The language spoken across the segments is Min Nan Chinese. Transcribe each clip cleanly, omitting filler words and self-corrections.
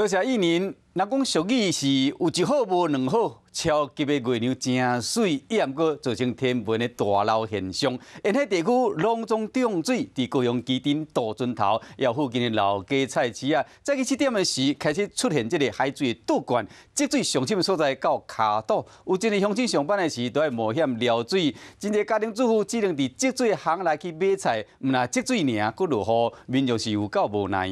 多謝意寧。人講俗語是有一好無兩好，超級的月娘誠媠，也毋過造成天文的大澇現象。沿海地區攏總漲水，佇高雄旗津渡船頭，也附近的老街菜市啊，早起7點的時開始出現這个海水的倒灌，積水上深的所在到跤肚。有真濟鄉親上班的時都愛冒險撩水，真濟家庭主婦只能佇積水巷內去買菜，毋但積水爾，閣落雨，民眾是有夠無奈。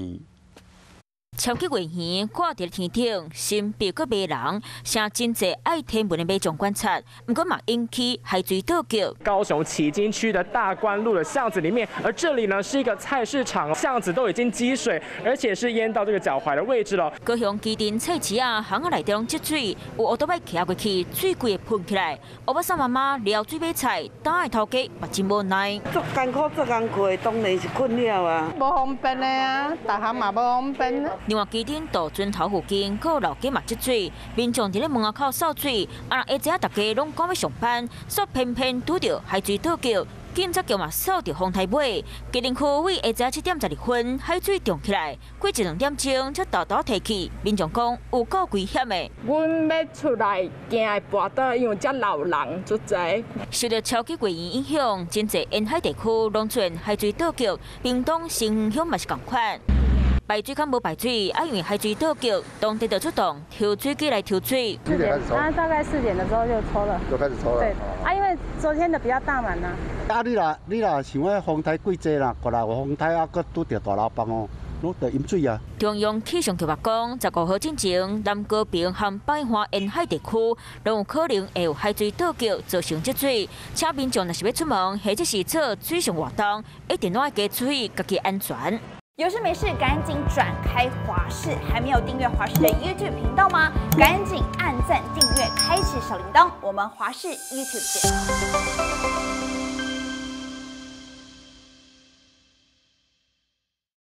超級月圓掛佇天頂，神秘閣迷人，成真濟愛天文的民眾觀察，毋過嘛引起海水倒灌。高雄旗津區的大觀路的巷子裡面，而這裡呢是一個菜市場，巷子都已經積水，而且是淹到這個腳踝的位置了。高雄旗津菜市仔巷仔內底攏積水，有烏托邦騎過去，水規个噴起來。歐巴桑媽媽撩水買菜，擔的頭家嘛真無奈。足艱苦，足艱苦的，當然是困擾啊。無方便的啊，逐項嘛無方便。另外，旗津渡船頭附近，閣有老街嘛積水，民眾佇咧門口掃水，啊，若下晝大家攏趕欲上班，煞偏偏拄著海水倒灌，警察局嘛掃著風颱尾。旗津區為下晝7點12分海水漲起來，過一兩點鐘才沓沓退去。民眾講有夠危險的。阮欲出來驚會跋倒，因為遮老人足濟。受著超級月圓影響，真濟沿海地區攏出現海水倒灌，屏東新園鄉嘛是仝款。排水崁無排水，啊，因為海水倒灌，當地就出動抽水機來抽水。 4點開始抽？啊，大概4點的時候就抽了。就開始抽了。對，啊，因為昨天的比較大滿呐。啊，你若想講風颱過濟啦，過來有風颱啊，閣拄著大流崩哦，攏著淹水啊。中央氣象局嘛講，15號進前，南高屏和北岸沿海地區攏有可能會有海水倒灌，造成積水。請民眾若是欲出門，或者是做水上活動，一定攏愛加注意家己安全。有事沒事趕緊轉開華視，還沒有訂閱華視的 YouTube 頻道嗎？趕緊按讚、訂閱、開啟小鈴鐺，我們華視 YouTube 見。